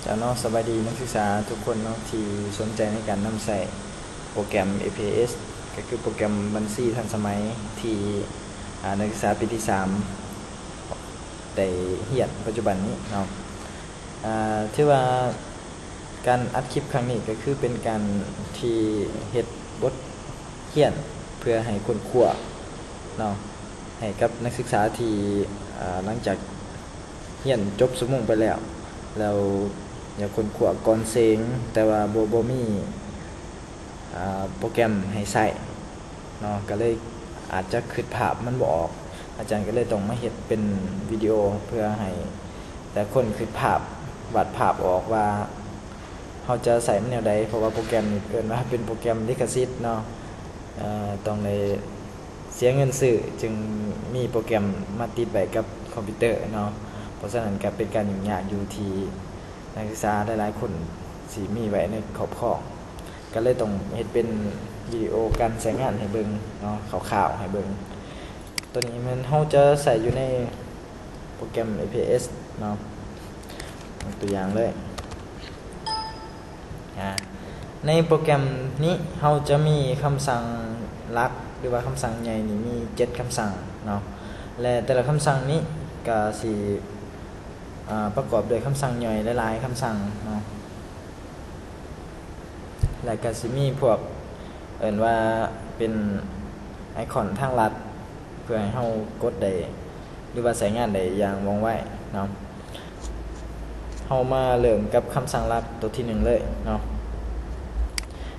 ແລ້ວເນາະ ສະບາຍດີນັກສຶກສາທຸກຄົນເນາະ ທີ່ສົນໃຈໃນການນຳໃຊ້ໂປຣແກຣມ ເອພີເອສ ກໍຄືໂປຣແກຣມບັນຊີທັນສະໄໝທີ່ ອາ ນັກສຶກສາປີທີສາມໄດ້ຮຽນປັດຈຸບັນນີ້ເນາະ. ອາ ຖືວ່າການອັດຄລິບຄັ້ງນີ້ກໍຄືເປັນການທີ່ເຮັດບົດຮຽນເພື່ອໃຫ້ຄົ້ນຄວ້າເນາະ ໃຫ້ກັບນັກສຶກສາທີ່ ອາ ຫຼັງຈາກ ຮຽນຈົບຊົ່ວໂມງໄປແລ້ວ ແລ້ວຢາກຄົ້ນຄວ້າກ່ອນເສັງ ແຕ່ວ່າບໍ່ ບໍ່ມີ ອາ ໂປຣແກຣມໃຫ້ໃຊ້ເນາະ ກໍເລີຍອາດຈະຄິດພາບມັນບໍ່ອອກ. ອາຈານກໍເລີຍຕ້ອງມາເຮັດເປັນວິດີໂອ ເພື່ອໃຫ້ແຕ່ຄົນຄິດພາບ ວາດພາບອອກວ່າເຮົາຈະໃຊ້ມັນແນວໃດ ເພາະວ່າໂປຣແກຣມນີ້ເອີ້ນວ່າເປັນໂປຣແກຣມລິຂະສິດເນາະ ເອີ ຕ້ອງໄດ້ ເສຍເງິນຊື້ ຈຶ່ງມີໂປຣແກຣມມາຕິດໄວ້ກັບຄອມພິວເຕີເນາະ. ເພາະສະນັ້ນກໍເປັນການຫຍຸ້ງຍາກຢູ່ທີ່ນັກສຶກສາຫຼາຍໆຄົນຊິມີໄວ້ໃນຄອບຄອງ ກໍເລີຍຕ້ອງເຮັດເປັນວິດີໂອການໃຊ້ງານໃຫ້ເບິ່ງເນາະ ຄ່າວໆໃຫ້ເບິ່ງ. ໂຕນີ້ແມ່ນເຮົາຈະໃຊ້ຢູ່ໃນໂປຣແກຣມ ເອພີເອສ ເນາະ ຍົກຕົວຢ່າງເລີຍ. ອາ ໃນໂປຣແກຣມນີ້ເຮົາຈະມີຄຳສັ່ງຫຼັກ ຫຼືວ່າຄຳສັ່ງໃຫຍ່ນີ້ມີເຈັດຄຳສັ່ງເນາະ ແລະ ແຕ່ລະຄຳສັ່ງນີ້ກະຊິ ອາ ປະກອບດ້ວຍຄຳສັ່ງຍ່ອຍຫຼາຍໆຄຳສັ່ງເນາະ ແລະ ກະຊິມີພວກເອີ້ນວ່າເປັນໄອຄອນທາງລັດ ເພື່ອໃຫ້ເຮົາກົດໄດ້ ຫຼືວ່າໃຊ້ງານໄດ້ຢ່າງວ່ອງໄວເນາະ. ເຮົາມາເລີ່ມກັບຄຳສັ່ງຫຼັກໂຕທີໜຶ່ງເລີຍເນາະ.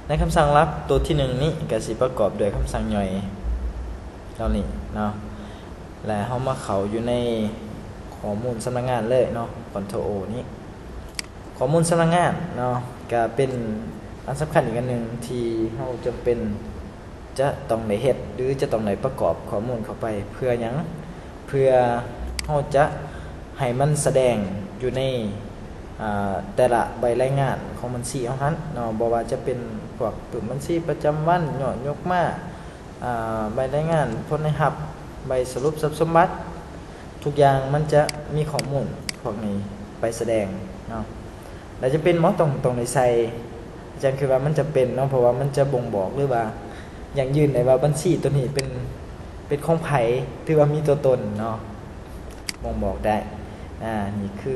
ໃນຄຳສັ່ງຫຼັກໂຕທີໜຶ່ງນີ້ກະຊິປະກອບດ້ວຍຄຳສັ່ງຍ່ອຍເຫຼົ່ານີ້ເນາະ ແລະ ເຮົາມາເຂົ້າຢູ່ໃນຂໍ້ມູນສຳນັກງານເລີຍເນາະ ຄອນໂທຣໂອນີ້. ຂໍ້ມູນສຳນັກງານເນາະ ກະເປັນອັນສຳຄັນອີກອັນໜຶ່ງທີ່ເຮົາຈຳເປັນຈະຕ້ອງໄດ້ເຮັດ ຫຼື ຈະຕ້ອງໄດ້ປະກອບຂໍ້ມູນເຂົ້າໄປ. ເພື່ອຫຍັງ? ເພື່ອເຮົາຈະໃຫ້ມັນສະແດງຢູ່ໃນ ອາ ແຕ່ລະໃບລາຍງານຂອງບັນຊີເຮົາຫັ້ນເນາະ ບໍ່ວ່າຈະເປັນພວກປຶ້ມບັນຊີປະຈຳວັນ ຍອດຍົກມາ ອາ ໃບລາຍງານຜົນໄດ້ຮັບ ໃບສະຫຼຸບຊັບສົມບັດ ທຸກຢ່າງມັນຈະມີຂໍ້ມູນພວກນີ້ໄປສະແດງເນາະ ແລະ ຈຳເປັນບໍ່ ຕ້ອງ ຕ້ອງໄດ້ໃສ່? ອາຈານຄິດວ່າມັນຈຳເປັນເນາະ ເພາະວ່າມັນຈະບົ່ງບອກ ຫຼືວ່າຢັ້ງຢືນໄດ້ວ່າບັນຊີໂຕນີ້ເປັນ ເປັນຂອງໃຜ ຖືວ່າມີຕົວຕົນເນາະ ບົ່ງບອກໄດ້. ອາ ນີ້ຄື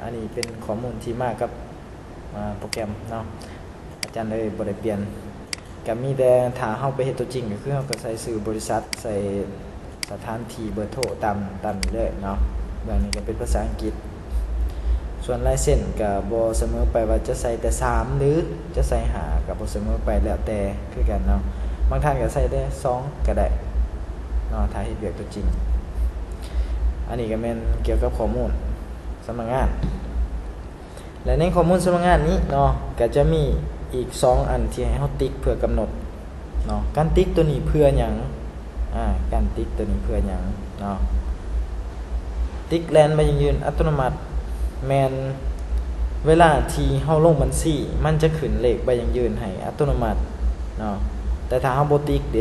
ອັນນີ້ເປັນຂໍ້ມູນທີ່ມາກັບ ອາ ໂປຣແກຣມເນາະ ອາຈານເລີຍບໍ່ໄດ້ປ່ຽນ. ກະມີແຕ່ຖ້າເຮົາໄປເຮັດຕົວຈິງ ກໍຄືເຮົາກໍໃສ່ຊື່ບໍລິສັດ ໃສ່ສະຖານທີ່ ເບີໂທ ຕາມ ຕາມນີ້ເລີຍເນາະ. ເບື້ອງນີ້ກໍເປັນພາສາອັງກິດ. ສ່ວນລາຍເຊັນກໍບໍ່ສະເໝີໄປວ່າຈະໃສ່ແຕ່ສາມ ຫຼື ຈະໃສ່ຫ້າ ກໍບໍ່ສະເໝີໄປ ແລ້ວແຕ່ຄືກັນເນາະ. ບາງທ່ານກໍໃສ່ແຕ່ສອງກໍໄດ້ເນາະ ຖ້າເຮັດວຽກຕົວຈິງ. ອັນນີ້ກໍແມ່ນກ່ຽວກັບຂໍ້ມູນສຳນັກງານ. ແລະ ໃນຂໍ້ມູນສຳນັກງານນີ້ເນາະ ກໍຈະມີອີກສອງອັນທີ່ໃຫ້ເຮົາຕິກເພື່ອກຳນົດເນາະ. ການຕິກໂຕນີ້ເພື່ອຫຍັງ? ອາ ການຕິກໂຕນີ້ເພື່ອຫຍັງເນາະ? ຕິກແລ່ນໃບຢັ້ງຢືນອັດຕະໂນມັດ ແມ່ນເວລາທີ່ເຮົາລົງບັນຊີ ມັນຈະຂຶ້ນເລກໃບຢັ້ງຢືນໃຫ້ອັດຕະໂນມັດເນາະ. ແຕ່ຖ້າເຮົາບໍ່ຕິກເດ?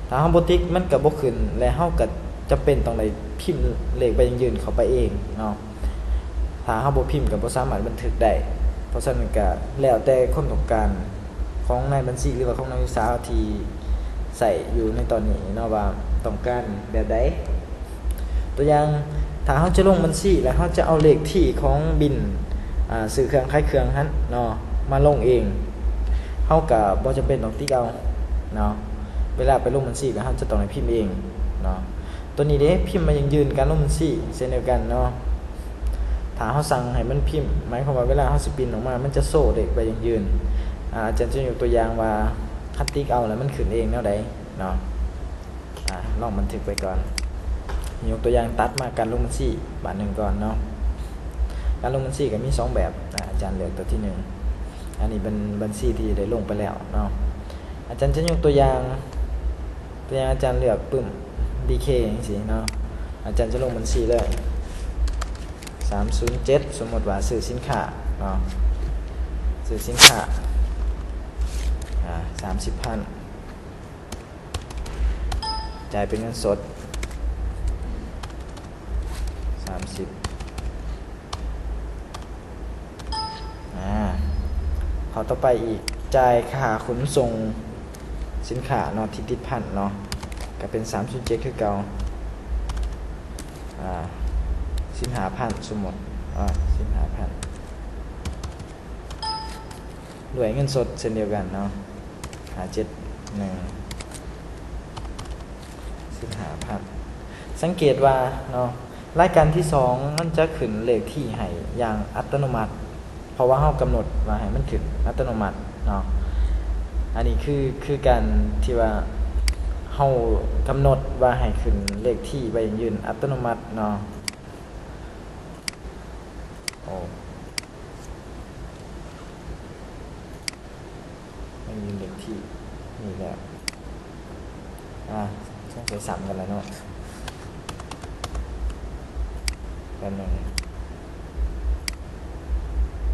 ຖ້າເຮົາບໍ່ຕິກ ມັນກໍບໍ່ຂຶ້ນ ແລະ ເຮົາກໍຈຳເປັນຕ້ອງໄດ້ພິມເລກໃບຢັ້ງຢືນເຂົ້າໄປເອງເນາະ. ຖ້າເຮົາບໍ່ພິມກໍບໍ່ສາມາດບັນທຶກໄດ້. ເພາະສະນັ້ນກໍແລ້ວແຕ່ຄວາມຕ້ອງການຂອງນາຍບັນຊີ ຫຼືວ່າຂອງນັກສຶກສາທີ່ໃຊ້ຢູ່ໃນຕອນນີ້ເນາະ ວ່າຕ້ອງການແບບໃດ. ຕົວຢ່າງ ຖ້າເຮົາຈະລົງບັນຊີ ແລ້ວເຮົາຈະເອົາເລກທີຂອງບິນ ອາ ຊື້ເຄື່ອງຂາຍເຄື່ອງຫັ້ນເນາະ ມາລົງເອງ ເຮົາກໍບໍ່ຈຳເປັນຕ້ອງຕິກເອົາເນາະ. ເວລາໄປລົງບັນຊີ ແລ້ວເຮົາຈະຕ້ອງໄດ້ພິມເອງເນາະ. ຕົວນີ້ເດ້ ພິມໃບຢັ້ງຢືນການລົງບັນຊີເຊັ່ນດຽວກັນເນາະ. ຖ້າເຮົາສັ່ງໃຫ້ມັນພິມ ໝາຍຄວາມວ່າເວລາເຮົາຊິປຣິ້ນອອກມາ ມັນຈະໂຊເລກໃບຢັ້ງຢືນ. ອາ ອາຈານຈະຍົກຕົວຢ່າງວ່າ ຄັນຕິກເອົາແລ້ວມັນຂຶ້ນເອງແນວໃດເນາະ. ອາ ລອງບັນທຶກໄວ້ກ່ອນ. ຍົກຕົວຢ່າງ ຕັດມາການລົງບັນຊີບາດໜຶ່ງກ່ອນເນາະ. ການລົງບັນຊີກໍມີສອງແບບ. ອາ ອາຈານເລືອກຕົວທີໜຶ່ງ. ອັນນີ້ເປັນບັນຊີທີ່ໄດ້ລົງໄປແລ້ວເນາະ. ອາຈານຈະຍົກຕົວຢ່າງ ຕົວຢ່າງອາຈານເລືອກປຶ້ມ ບີເຄ ຈັ່ງຊີ້ເນາະ. ອາຈານຈະລົງບັນຊີເລີຍ ສາມສູນເຈັດ ສົມມຸດວ່າຊື້ສິນຄ້າເນາະ ຊື້ສິນຄ້າ ອາ ສາມສິບພັນ ຈ່າຍເປັນເງິນສົດ ສາມສິບ ຕໍ່ໄປອີກ ຈ່າຍຄ່າຂົນສົ່ງສິນຄ້າເນາະ ທີ່ຕິດພັນເນາະ ກໍເປັນສາມສູນເຈັດຄືເກົ່າ ອາ ສິບຫ້າພັນ ສົມມຸດ ອາ ສິບຫ້າພັນ ດ້ວຍເງິນສົດເຊັ່ນດຽວກັນເນາະ ຫ້າເຈັດໜຶ່ງ ສິບຫ້າພັນ ສັງເກດວ່າເນາະ ລາຍການທີສອງມັນຈະຂຶ້ນເລກທີໃຫ້ຢ່າງອັດຕະໂນມັດ ເພາະວ່າເຮົາກຳນົດວ່າໃຫ້ມັນຂຶ້ນອັດຕະໂນມັດເນາະ ອັນນີ້ຄື ຄືການທີ່ວ່າເຮົາກຳນົດວ່າໃຫ້ຂຶ້ນເລກທີໃບຢັ້ງຢືນອັດຕະໂນມັດເນາະ ໂອ້ ໃຫ້ຢືນເລກທີນີ້ແລ້ວ ອາ ສົງໄສຊ້ຳກັນແລ້ວເນາະ ແປັບໜຶ່ງ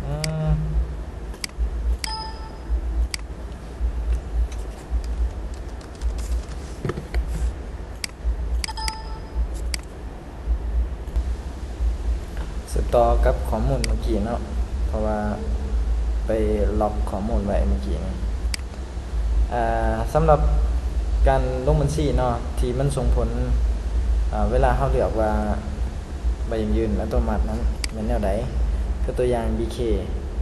ອືມ ສືບຕໍ່ກັບຂໍ້ມູນເມື່ອກີ້ເນາະ ເພາະວ່າໄປລັອກຂໍ້ມູນໄວ້ເມື່ອກີ້ນີ້ ອາ ສຳລັບການລົງບັນຊີເນາະ ທີ່ມັນສົ່ງຜົນ ອາ ເວລາເຮົາເລືອກວ່າໃບຢັ້ງຢືນອັດຕະໂນມັດນັ້ນແມ່ນແນວໃດ ຄືຕົວຢ່າງ ບີເຄ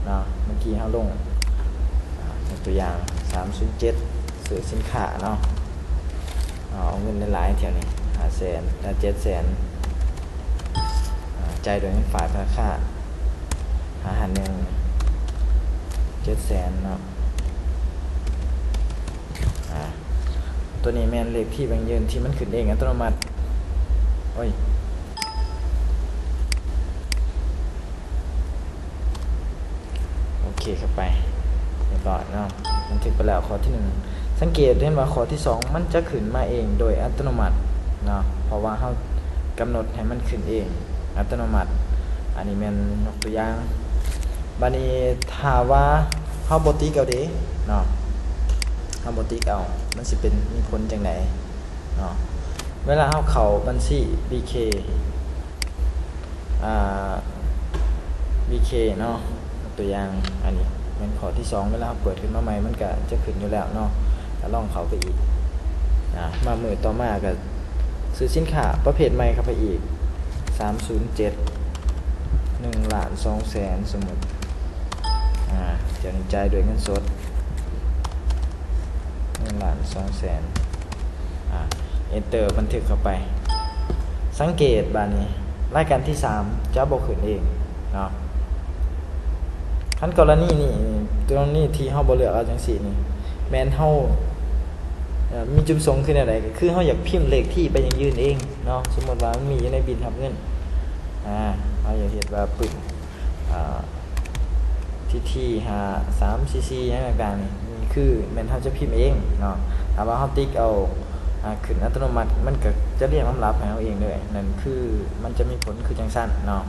ເນາະ ເມື່ອກີ້ເຮົາລົງ ອາ ຍົກຕົວຢ່າງ ສາມສູນເຈັດ ຊື້ສິນຄ້າເນາະ ເອົາເງິນຫຼາຍໆ ແຖວນີ້ ຫ້າແສນ ເອີ ເຈັດແສນ ອາ ຈ່າຍໂດຍເງິນຝາກທະນາຄານ ຫ້າຫ້າໜຶ່ງ ເຈັດແສນເນາະ ອາ ຕົວນີ້ແມ່ນເລກທີໃບຢັ້ງຢືນທີ່ມັນຂຶ້ນເອງອັດຕະໂນມັດ ໂອ້ຍ ໂອເຄ ເຂົ້າໄປ ຮຽບຮ້ອຍເນາະ ບັນທຶກໄປແລ້ວຂໍ້ທີໜຶ່ງ ສັງເກດເຫັນວ່າຂໍ້ທີສອງມັນຈະຂຶ້ນມາເອງໂດຍອັດຕະໂນມັດເນາະ ເພາະວ່າເຮົາກຳນົດໃຫ້ມັນຂຶ້ນເອງອັດຕະໂນມັດ ອັນນີ້ແມ່ນຍົກຕົວຢ່າງ ບາດນີ້ຖ້າວ່າເຮົາບໍ່ຕິກເອົາເດເນາະ ເຮົາບໍ່ຕິກເອົາ ມັນຊິເປັນ ມີຜົນຈັ່ງໃດເນາະ ເວລາເຮົາເຂົ້າບັນຊີ ບີເຄ ອາ ບີເຄ ເນາະ ຍົກຕົວຢ່າງ ອັນນີ້ແມ່ນຂໍ້ທີສອງ ເວລາເຮົາເປີດຂຶ້ນມາໃໝ່ ມັນກະຈະຂຶ້ນຢູ່ແລ້ວເນາະ ກະລອງເຂົ້າໄປອີກ ອາ ມາມື້ຕໍ່ມາກະຊື້ສິນຄ້າປະເພດໃໝ່ເຂົ້າໄປອີກ ສາມສູນເຈັດ ໜຶ່ງລ້ານສອງແສນ ສົມມຸດ ອາ ຈະຈ່າຍດ້ວຍເງິນສົດ ໜຶ່ງລ້ານສອງແສນ ອາ ເອັນເຕີ ບັນທຶກເຂົ້າໄປ ສັງເກດບາດນີ້ ລາຍການທີສາມຈະບໍ່ຂຶ້ນເອງເນາະ ຄັນກໍລະນີນີ້ ກໍລະນີທີ່ເຮົາບໍ່ເລືອກເອົາຈັ່ງຊີ້ນີ້ ແມ່ນເຮົາ ເອີ ມີຈຸດປະສົງຄືແນວໃດ ກໍຄືເຮົາຢາກພິມເລກທີໃບຢັ້ງຢືນເອງເນາະ ສົມມຸດວ່າມັນມີຢູ່ໃນບິນຮັບເງິນ ອາ ເຮົາຢາກເຮັດວ່າປຶ້ມ ອາ ທີທີ ຫ້າ ສາມ ສີ່ ສີ່ ຫຍັງຕ່າງໆນີ້ ນີ້ຄືແມ່ນເຮົາຈະພິມເອງເນາະ ຖ້າວ່າເຮົາຕິກເອົາ ອາ ຂຶ້ນອັດຕະໂນມັດ ມັນກະຈະລຽງລຳດັບໃຫ້ເຮົາເອງເລີຍ ນັ້ນຄືມັນຈະມີຜົນຄືຈັ່ງຊັ້ນເນາະ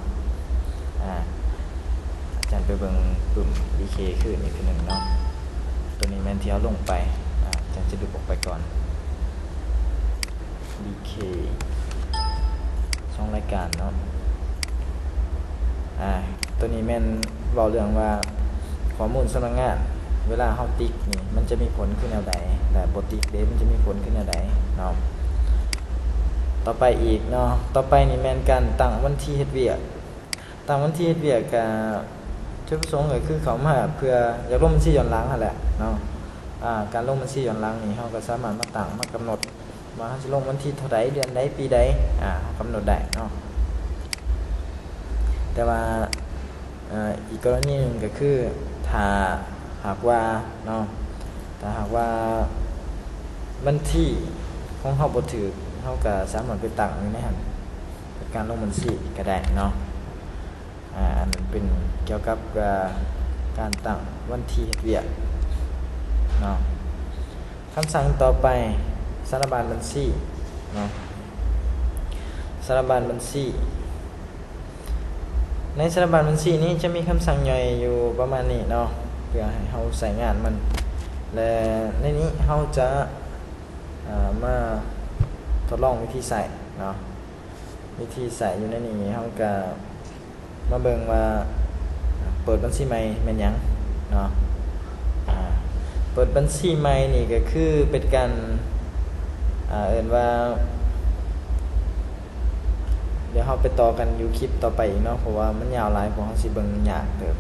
ອາ ອາຈານໄປເບິ່ງປຶ້ມ ບີເຄ ຄືນອີກເທື່ອໜຶ່ງເນາະ ໂຕນີ້ແມ່ນທີ່ເຮົາລົງໄປ ອາຈານຈະຫຼຸດອອກໄປກ່ອນ ບີເຄ ສອງລາຍການເນາະ ອາ ໂຕນີ້ແມ່ນເວົ້າເລື່ອງວ່າຂໍ້ມູນສຳນັກງານ ເວລາເຮົາຕິກນີ້ ມັນຈະມີຜົນຄືແນວໃດ ແລະ ບໍ່ຕິກເດ ມັນຈະມີຜົນຄືແນວໃດເນາະ ຕໍ່ໄປອີກເນາະ ຕໍ່ໄປນີ້ແມ່ນການຕັ້ງວັນທີເຮັດວຽກ ຕັ້ງວັນທີເຮັດວຽກກະ ຈຸດປະສົງກະຄືເຂົ້າມາເພື່ອຢາກລົງບັນຊີຍ້ອນຫຼັງຫັ້ນແຫຼະເນາະ ອາ ການລົງບັນຊີຍ້ອນຫຼັງນີ້ ເຮົາກະສາມາດມາຕັ້ງ ມາກຳນົດ ວ່າເຮົາຊິລົງວັນທີເທົ່າໃດ ເດືອນໃດ ປີໃດ ອາ ເຮົາກຳນົດໄດ້ເນາະ ແຕ່ວ່າ ເອີ ອີກກໍລະນີໜຶ່ງກໍຄື ຖ້າຫາກວ່າເນາະ ຖ້າຫາກວ່າບັນຊີຂອງເຮົາບໍ່ຖືກ ເຮົາກໍສາມາດໄປຕັ້ງຢູ່ໃນຫັ້ນ ເປັນການລົງບັນຊີກໍໄດ້ເນາະ ອາ ອັນນັ້ນເປັນກ່ຽວກັບ ອາ ການຕັ້ງວັນທີເຮັດວຽກເນາະ. ຄຳສັ່ງຕໍ່ໄປ ສາລະບານບັນຊີເນາະ ສາລະບານບັນຊີ ໃນສາລະບານບັນຊີນີ້ຈະມີຄຳສັ່ງຍ່ອຍຢູ່ປະມານນີ້ເນາະ ເພື່ອໃຫ້ເຮົາໃຊ້ງານມັນ ແລະ ໃນນີ້ເຮົາຈະ ເອີ ມາທົດລອງວິທີໃຊ້ເນາະ ວິທີໃຊ້ຢູ່ໃນນີ້ ເຮົາກະມາເບິ່ງວ່າເປີດບັນຊີໃໝ່ແມ່ນຫຍັງເນາະ ເປີດບັນຊີໃໝ່ນີ້ກໍຄືເປັນການ ອ່າ ເອີ້ນວ່າ ດຽວເຮົາໄປຕໍ່ກັນຢູ່ຄລິບຕໍ່ໄປອີກເນາະ ເພາະວ່າມັນຍາວຫຼາຍ ພວກເຮົາຊິເບິ່ງຍາກເຕີບ.